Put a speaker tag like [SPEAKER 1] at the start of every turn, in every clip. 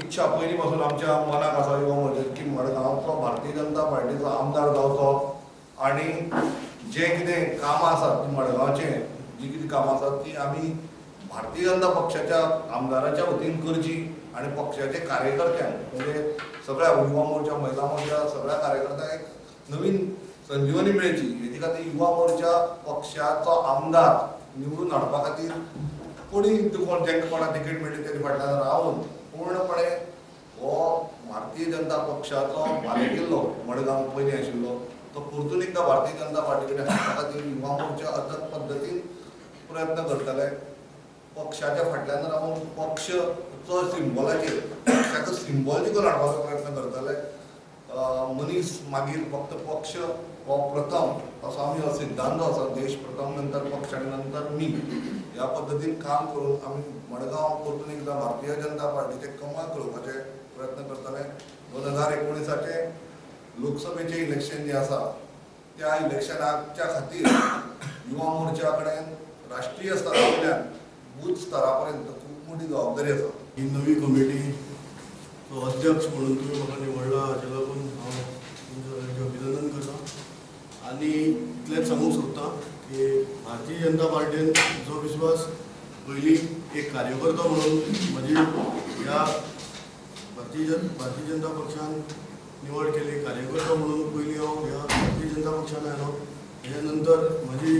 [SPEAKER 1] इच्छा पयलीं पासून आमच्या मनाक आसा युवा मोर्चाची की मडगांवचो भारतीय जनता पार्टीचो आमदार जावचो आनी जे कितें कामां आसात ती मडगांवचे जी कितें कामां आसात ती आमी भारतीय जनता पक्षाच्या आमदाराच्या वतीन करची आनी पक्षाचे कार्यकर्त्यांक म्हणजे सगळ्या युवा मोर्चा महिला मोर्चा सगळ्या कार्यकर्त्यांक एक नवीन संजीवनी मेळची हेजे खातीर युवा मोर्चा पक्षाचो आमदार निवडून हाडपा खातीर कोणी कोण जांकां कोणाक तिकेट मेळ्ळी तेजे फाटल्यान रावन पूर्णपणे हो भारतीय जनता पक्षाचो बालेकिल्लो मडगांव पयलीं आशिल्लो तो परतून एकदां भारतीय जनता पार्टी कडेन हाडपा खातीर युवा मोर्चा अथक पद्दतीन प्रयत्न करतले. पक्षाच्या फाटल्यान रावन पक्षचो सिम्बॉलाचेर पक्षाचो सिम्बॉल जिखून हाडपाचो प्रयत्न करतले. मनीस मागीर फक्त पक्ष हो प्रथम असो आमी हो सिद्धांत आसा, देश प्रथम नंतर पक्ष आनी नंतर मी ह्या पद्दतीन काम करून आमी मडगांव परतून एकदां भारतीय जनता पार्टीचें कमळ करपाचे प्रयत्न करतले. 2019 लोकसभेचें इलेक्शन जें आसा त्या इलेक्शनाच्या खातीर युवा मोर्चा कडेन राष्ट्रीय स्तरा वयल्यान बूथ स्तरा पर्यंत खूब मोठी जबाबदारी आसा.
[SPEAKER 2] ही नवी कमिटी अध्यक्ष म्हणून तुमी म्हाका निवडला हाजे लागून हांव तुमचें अभिनंदन करता आनी इतलेंच सांगूंक सोदता की भारतीय जनता पार्टीन जो विश्वास पयलीं एक कार्यकर्तो म्हणून म्हजी ह्या भारतीय जनता पक्षान निवड केली, कार्यकर्तो म्हणून पयलीं हांव ह्या भारतीय जनता पक्षान आयलो. तेच्या नंतर म्हजी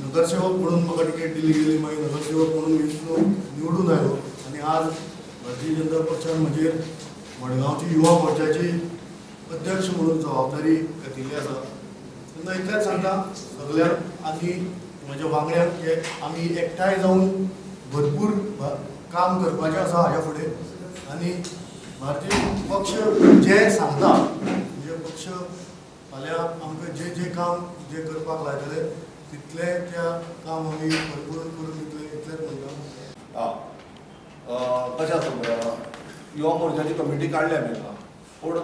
[SPEAKER 2] नगरसेवक म्हणून म्हाका तिकेट दिली गेली, मागीर नगरसेवक म्हणून वेंचणूक निवडून आयलो आनी आज भारतीय जनता पक्षान म्हजेर मडगांवची युवा मोर्चाची अध्यक्ष म्हणून जबाबदारी घेतिल्ली आसा. तेन्ना इतलेंच सांगता सगळ्यांक आनी म्हज्या वांगड्यांक की आमी एकठांय जावन भरपूर काम करपाचें आसा हाज्या फुडें आनी भारतीय पक्ष जें सांगता म्हणजे पक्ष फाल्यां आमकां जें जें काम जें करपाक लायतले तितलें त्या काम आमी भरपूर करून दितले इतलेंच म्हणटा.
[SPEAKER 1] कशें आसा युवा मोर्चाची कमिटी काडल्या आमी, पूण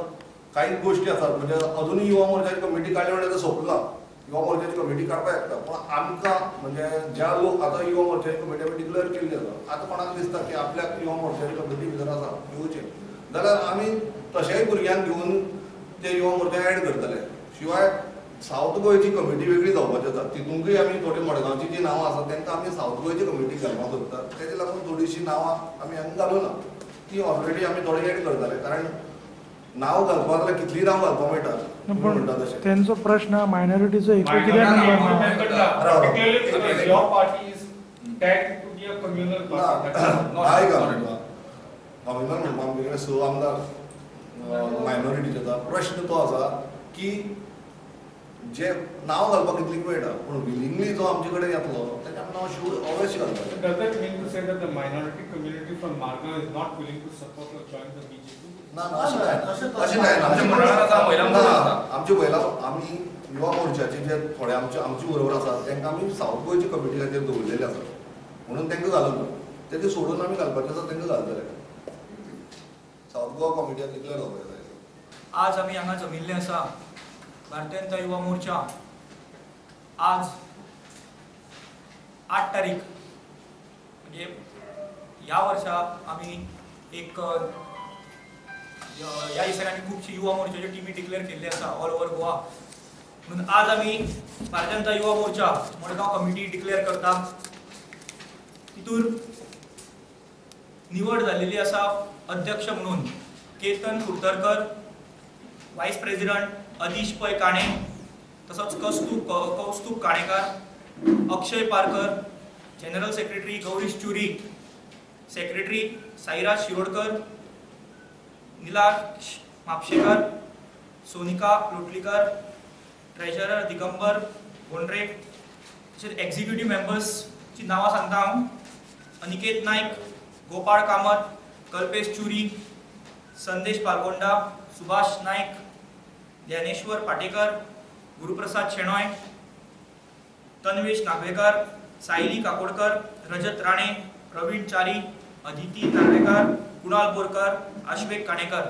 [SPEAKER 1] कांय गोश्टी आसात म्हणजे अजुनूय युवा मोर्चाची कमिटी काडली म्हणल्यार सोंपला. युवा मोर्चाची कमिटी काडपाक शकता पूण आमकां म्हणजे ज्या लोक आतां युवा मोर्चाची कमिटी आमी डिक्लेअर केल्ली आसा, आतां कोणाक दिसता की आपल्याक युवा मोर्चाची कमिटी भितर आसा येवचें जाल्यार आमी तशेंय भुरग्यांक घेवन ते युवा मोर्चा एड करतले. शिवाय सावथ गोंयची कमिटी वेगळी जावपाची आसा, तितूंकय आमी थोडी मडगांवची जी नांवां आसा तांकां आमी सावथ गोंयची कमिटी घालपाक सोदतात. तेजे लागून थोडीशीं नांवां आमी हांगा घालूना, ती ऑलरेडी आमी थोडी एड करतले. कारण नांव घालपाक जाल्यार कितलीं नांव घालपाक मेळटा म्हणटा तशें
[SPEAKER 3] तेंचो प्रश्न मायनॉरिटीचो कित्याक
[SPEAKER 1] कम्युनल म्हणपा आमचे कडेन 6 आमदार मायनॉरिटीचे आसा. प्रश्न तो आसा की जे नांव घालपाक कितलीं मेळटा पूण विलिंगली जो आमचे कडेन येतलो तेजें आमी नांव शुअर ऑब्वियसली घालतले.
[SPEAKER 4] Does that mean to say that the minority community from Margao is not willing to support or join the BJP?
[SPEAKER 1] ना ना अशें कांय अशें कांय ना. आमचे महिला आमी युवा मोर्चाचे जे थोडे आमचे आमचे बरोबर आसा तांकां आमी सावथ गोंयची कमिटी खातीर दवरलेले आसा म्हणून तांकां घालून तेजे सोडून आमी घालपाचें आसा तांकां घालतले. सावथ गोवा कमिटी डिक्लेअर जावपाक जाय.
[SPEAKER 5] आज आमी हांगा जमिल्ले आसा भारतीय जनता युवा मोर्चा आज 8 तारीख म्हणजे ह्या वर्सा आमी एक ह्या दिसांनी आमी खुबशी युवा मोर्चाच्यो टिमी डिक्लेअर केल्ली आसा ऑल ओवर गोवा. म्हणून आज आमी भारतीय जनता युवा मोर्चा मडगांव कमिटी डिक्लेअर करता. तितूर निवड जाल्लेली आसा अध्यक्ष म्हणून केतन कुर्तरकर, वायस प्रेसिडेंट अधीश पै काणे, तसोच कौस्तुभ काणेकार, अक्षय पारकर, general secretary Gaurish Churi, secretary Sairaj Shirodkar, Nilaksh Mhapsekar, Sonika Lotlikar, treasurer Digambar Gondre. तशेंच एक्झिक्युटीव मेंबर्सची नांवां सांगता हांव. अनिकेत नायक, गोपाळ कामत, कल्पेश चुरी, संदेश पालगोंडा, सुभाष नायक, ज्ञानेश्वर पाटेकर, गुरुप्रसाद शेणॉय, तन्वेश नागवेकर, सायली काकोडकर, रजत राणे, प्रवीण चारी, अदिती नार्वेकर, कुणाल बोरकर, आश्वेक काणेकर.